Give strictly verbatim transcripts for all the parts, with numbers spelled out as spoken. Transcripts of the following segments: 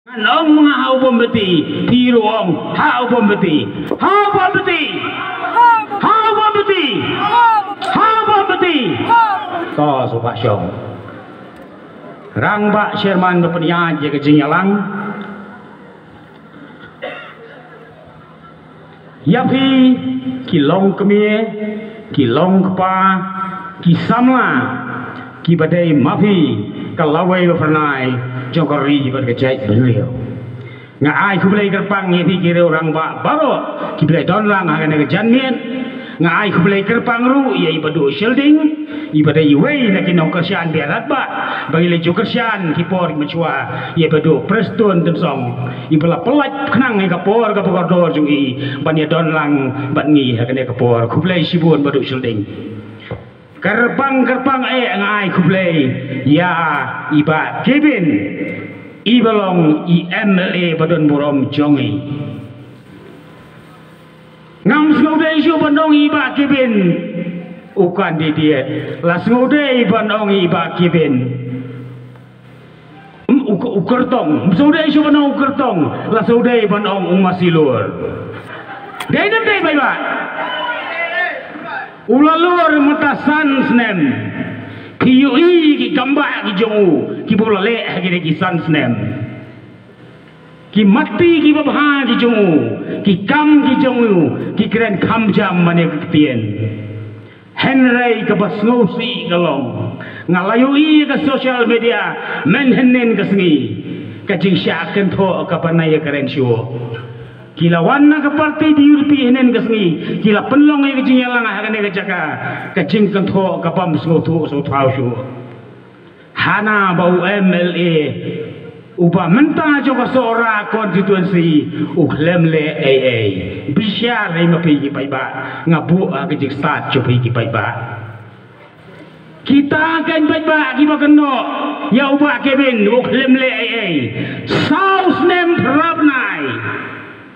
Ngan ong ma nga ha u Bombati, phi ruh ong ha u Bombati. Ha u Bombati. Ha u Bombati. Ha u Bombati. To, sngewbha shong. Rangbah Sherman ba pynïaid ïa ka jingïalang. Ïa phi ki long kmie, ki long kpa, ki samla kiba dei ma phi, ka lawei ba phyrnai jong ka ri bad ka jaitbynriew. Nga ai khublei kyrpang ïa phi ki riew rangbah baroh kiba la don lang ha kane ka janmiet. Nga ai khublei kyrpang ruh ïa i Bah Duh Shielding, iba dei iwei na ki nongkyrshan biaradbah ba ngi la ju kyrshan ki por mynshuwa, ïa i Bah Duh Prestone Tynsong, iba la pynlait khnang ïa ka por kaba kordor jong i ban ïa don lang bad ngi ha kane ka por. Khublei shibun Bah Duh Shielding. Kyrpang kyrpang eh nga ai khublei ïa i Bah Kevin, iba long i M L A ba don burom jong ngi. Ngam sngewdei shuh ban ong i Bah Kevin u candidate. La sngewdei ban ong i Bah Kevin, mm, u, u kyrtong. Ngam sngewdei shuh ban ong u kyrtong. La sngewdei ban ong u masilur. Dei ne ym dei, paidbah? U la lur mynta san snem. Phi ïohi ki kambah ki jong u kiba u la leh ha kine ki san snem. Ki matti kiba bha ki jong u, ki kam ki jong u ki kren kham jam mane ka ktien. Hynrei kaba sngewsih ka long, nga la ïohi ha ka social media mynhynnin ka sngi, ka jingshah kynthoh kaba na ïakren shuh. Ki la wan na ka party B U D P hynnin ka sngi, ki la pynlong ïa ka jingïalang ha kane ka jaka, ka jingkynthoh kabym sngewthuh sngewthaw shuh. Hana ba u M L A uba mynta jong ka Sohra constituency u khlem leh ei ei. Bishar ïa ma phi ki paidbah, nga buh ha ka jingstad jong phi ki paidbah. Kita ki paidbah kiba kynnoh ïa u Bah Kevin u khlem leh ei ei. Saw snem phra bnai.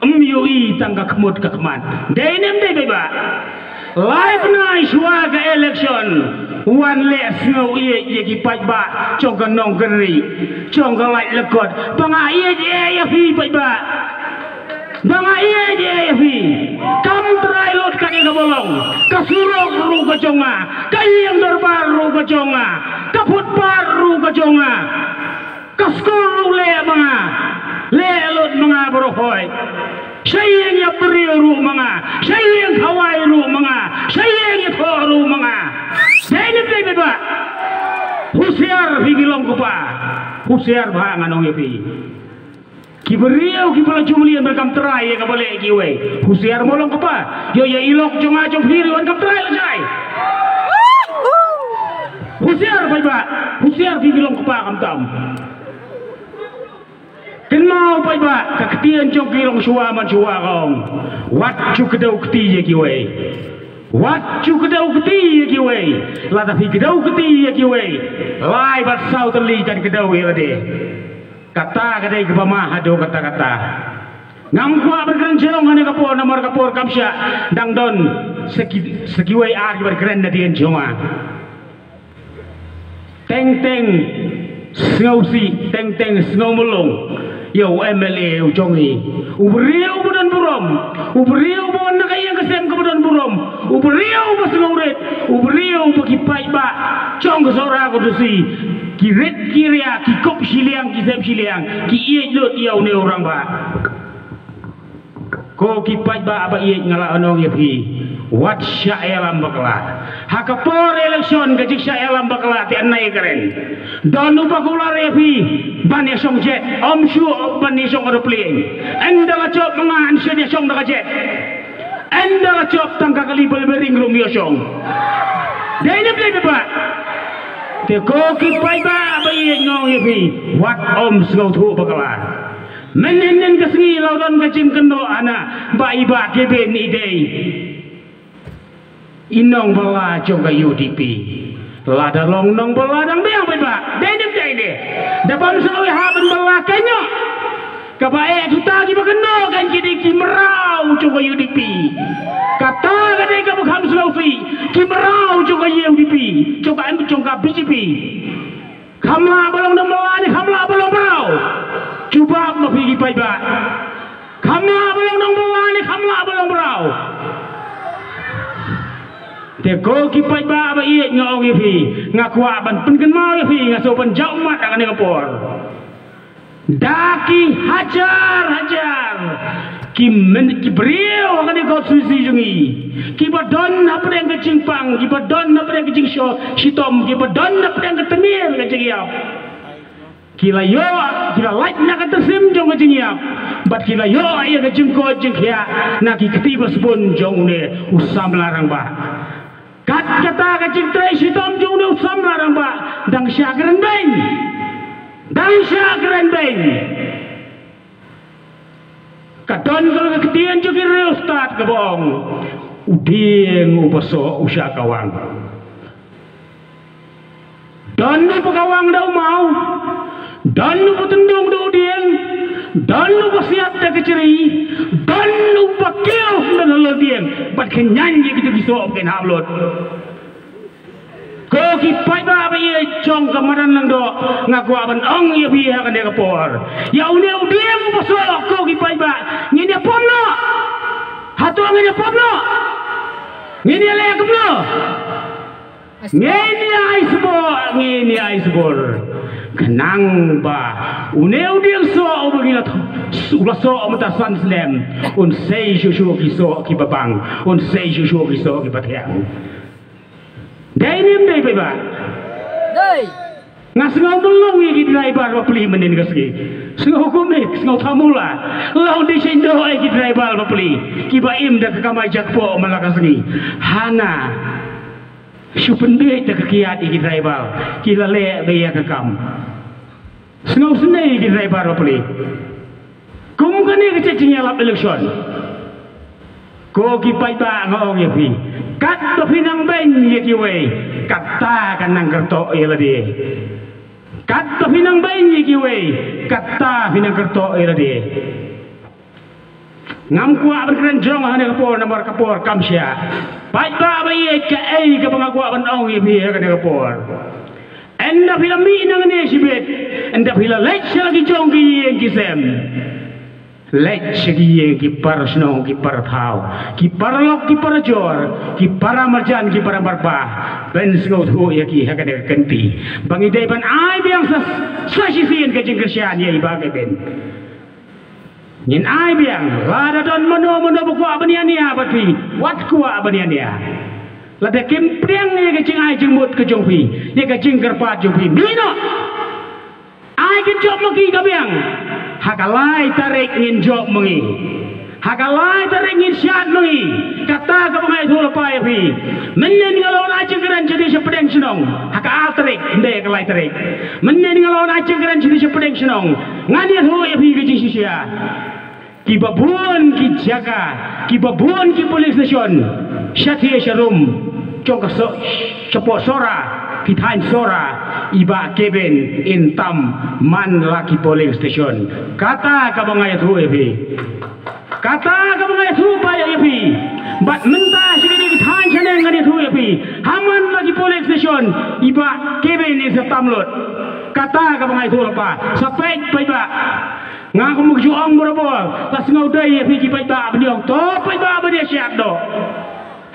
Ym ïohi tang ka khmut ka khmat. Dei ne ym dei, paidbah? Lai bnai shuwa ka election, wan leh sngew ïeit ïa ki paidbah jong ka Nongkynrih, jong ka Laitlakot, ba nga ïeit ïa phi paidbah. Ba nga ïeit ïa phi. Kam trai lut kane kaba long. Ka surok ruh ka jong nga, ka ïing dorbar ruh ka jong nga, ka footpath ruh ka jong nga. Ka skul ruh leh ma nga, leh lut ma nga baroh hoi. Sha ïing ïa briew ruh ma nga, sha ïing khawai ruh ma nga, sha ïing ïathoh ruh ma nga. Dei ne ym dei, paidbah? Husiar phi ki long kpa, husiar bha ngan ong ïa phi. Ki briew kiba la ju mlien ban kam trai ïa kaba leh kiwei. Husiar mo long kpa. Ïoh ïa i lok jong nga jong phi ruh wan kam trai lashai. Husiar paidbah. Husiar phi ki long kpa khamtam. Kynmaw paidbah, ka ktien jong ki longshuwa manshuwa ka ong, wat ju kdew kti ïa kiwei. Wat ju kdew kti ïa kiwei. Lada phi kdew kti ïa kiwei, lai bad saw tylli kan kdew ïa lade. Kata ka dei kaba ma haduh katta katta. Ngam kwah ban kren shalong ha kane ka por namar ka por kam shah, dang don sa ki, sa kiwei ar kiban kren nadien jong nga. Teng teng sngewsih, teng teng sngewmlung ïa u M L A u jong ngi. U briew uba don burom, u briew uba wan na ka ïing ka sem kaba don burom, u briew uba sngewrit, u briew uba ki paidbah jong ka Sohra constituency ki rit ki ria, ki kup shiliang ki sem shiliang, ki ïeit lut ïa une u rangbah. Ko ki paidbah ba ïeit, nga la ong ïa phi, wat shah ïalam bakla. Ha ka por election ka jingshah ïalam bakla te nai kren. Don uba kular ïa phi ban ïashong jet, ym shuh ban ïashong aeroplane. Ynda la jop ma nga yn shu ïashong da ka jet. Ynda la jop tang ka kali balbering ruh ym ïashong. Dei ne ym dei, paidbah? Te ko ki paidbah ba ïeit, nga ong ïa phi, wat ym sngewthuh bakla. Mynhynnin ka sngi la don ka jingkynnoh hana ba i Bah Kevin i dei i nongbylla jong ka U D P. Lada long nongbylla dang biang, paidbah. Dei ne ym dei, dei? Da bym sngewbha ban bylla, kynnoh. Kaba eh kita kiba kynnoh kan ki dei ki mraw jong ka U D P. Kata ka dei kaba kham sngewsih, ki mraw jong ka U D P, jong ka, jong ka B J P. Kham lah ba long nongbylla ne kham lah ba long mraw? Jubab ma phi ki paidbah. Kham lah ba long nongbylla ne kham lah ba long mraw. Te ko ki paidbah ba ïeit, nga ong ïa phi, nga kwah ban pynkynmaw ïa phi, nga sngewbha ban jaw mat ha kane ka por. Da ki hajar hajar ki men, ki briew ha kane ka constituency jong ngi, kiba don hapdeng ka jingpang, kiba don hapdeng ka jingshitom, kiba don hapdeng ka tmier ka jingïap. Ki la ïoh, ki la lait na ka tyrsim jong ka jingïap, bad ki la ïoh ïa ka jingkoit jingkhiah na ki kti ba sbun jong une u samla rangbah. Kat kata ka jingtrei shitom jong une u samla rangbah, dang sha kren beiñ, dang sha kren beiñ. Ka don ka ktien jong ki riewstad kaba ong, u dieng uba soh u shah kawang. Don uba kawang da u maw, don uba tyndong da u dieng, don uba siat da ka jri, don uba kiew da ka ladiang, bad kynjah ïa kito ki soh ba kin hap lut. Ko ki paidbah ba ïeit jong ka madan Lyngdoh, nga kwah ban ong ïa phi ha kane ka por, ïa une u dieng uba soh, ko ki paidbah, ngin ïa pom noh. Hato ngin ïa pom noh? Ngin ïa leh kumno? Ngin ïa ai sboh, ngin ïa ai sboh. Khnang ba une u dieng soh uba ngi la thoh, u la soh mynta san snem, un sei shuh shuh ki soh kiba bang, un sei shuh shuh ki soh kiba thiang. Dei ne ym dei, paidbah? Dei. Nga sngew mlung ïa ki driver bapli mynnin ka sngi. Sngew kumne, sngew thamula. Long dei shen doh ïa ki driver bapli kiba im da ka kamai jakpoh man la ka sngi. Hana shu pynbeit da ka kiad ïa ki driver, ki la leh beit ïa ka kam. Sngewsynei ki driver bapli. Kum kane ka jingïalap election, ko ki paidbah, nga ong ïa phi, katba phi nang beiñ ïa kiwei, kata ka nang kyrtoh ïa lade. Katba phi nang beiñ ïa kiwei, kata phi nang kyrtoh ïa lade. Ngam kwah ban kren jrong ha kane ka por namar ka por kam shah. Paidbah ba ïeit, kaei kaba nga kwah ban ong ïa phi ha kane ka por. Ynda phi la mih nangne shibit, ynda phi la leit sha la ki jong ki ïing ki sem, leit sha ki ïing ki para shnong, ki para thaw, ki para lok, ki para jor, ki para marjan, ki para marbah, pynsngewthuh ïa ki ha kane ka kynti ba ngi dei ban ai biang sa, sa shisien ka jingkyrshan ïa i Bah Kevin. Ngin ai biang, lada don mano mano ba kwah ban ïa nia bad phi, wat kwah ban ïa nia. Lada kim pdiang ïa ka jingai jingmut ka jong phi, ïa ka jingkyrpad jong phi, mih noh. Ai kin jop ma ki ka biang. Ha ka lai tarik ngin jop ma ngi. Ha ka lai tarik ngin shad ma ngi. Kata kaba nga ïathuh lypa ïa phi. Mynnin nga la wan ai jingkren sha pdeng shnong, ha ka ar tarik, ym dei ha ka lai tarik. Mynnin nga la wan ai jingkren sha pdeng shnong, ngan ïathuh ïa phi ka jingshisha. Kiba bun ki jaka, kiba bun ki polling station, shathie sharum jong ka so-, shapoh Sohra, ki thaiñ Sohra, i Bah Kevin in tam man la ki polling station. Kata kaba nga ïathuh ïa phi. Kata kaba nga ïathuh ba ïa phi. Bad mynta sha kine ki thaiñ shaneng ngan ïathuh ïa phi, ha man la ki polling station i Bah Kevin in sa tam lut. Kata kaba nga ïathuh lypa. Sa peit, paidbah. Nga kum u ju ong barabor, ka sngew dei ïa phi ki paidbah ban ïong, to paidbah ban ïa shad doh.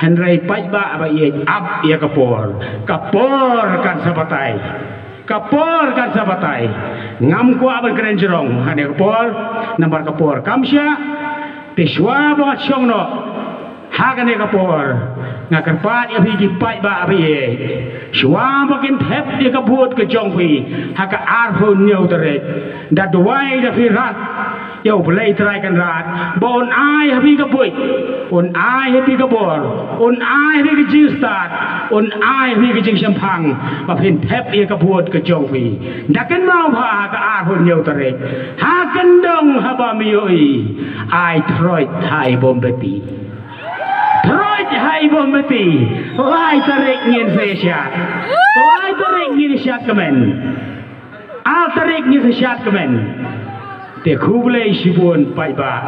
Hynrei paidbah ba ïeit, ap ïa ka por. Ka por kan sa batai. Ka por kan sa batai. Ngam kwah ban kren jrong ha kane ka por, namar ka por kam shah. Te shuwa ba nga shong noh ha kane ka por, nga kyrpad ïa phi ki paidbah ba ïeit, shuwa ba kin thep ïa ka vote ka jong phi ha ka arphew hynñiew tarik, da duwai da phi rat ïa U Blei Trai Kynrad ba un ai ha phi ka buit, un ai ha phi ka bor, un ai ha phi ka jingstad, un ai ha phi ka jingshemphang ba phin thep ïa ka vote ka jong phi. Da kynmaw bha ha ka arphew hynñiew tarik, ha kyndong haba me ïohi, ai throid ha i Bombeti. Throid ha i Bombeti. Lai tarik ngin sa ïa shad. Lai tarik ngin ïa shad kmen. Ar tarik ngin sa ïa shad kmen. Te khublei shibun paidbah.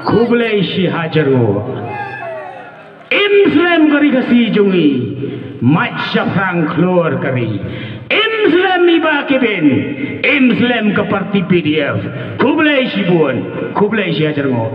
Khublei shihajar nguh. Im slem ka ri Khasi jong ngi. Mait shaphrang khlur ka ri. Im slem Ni ba ki bin im slem ka parti P D F. Khublei shibun, khublei shihajar nguh.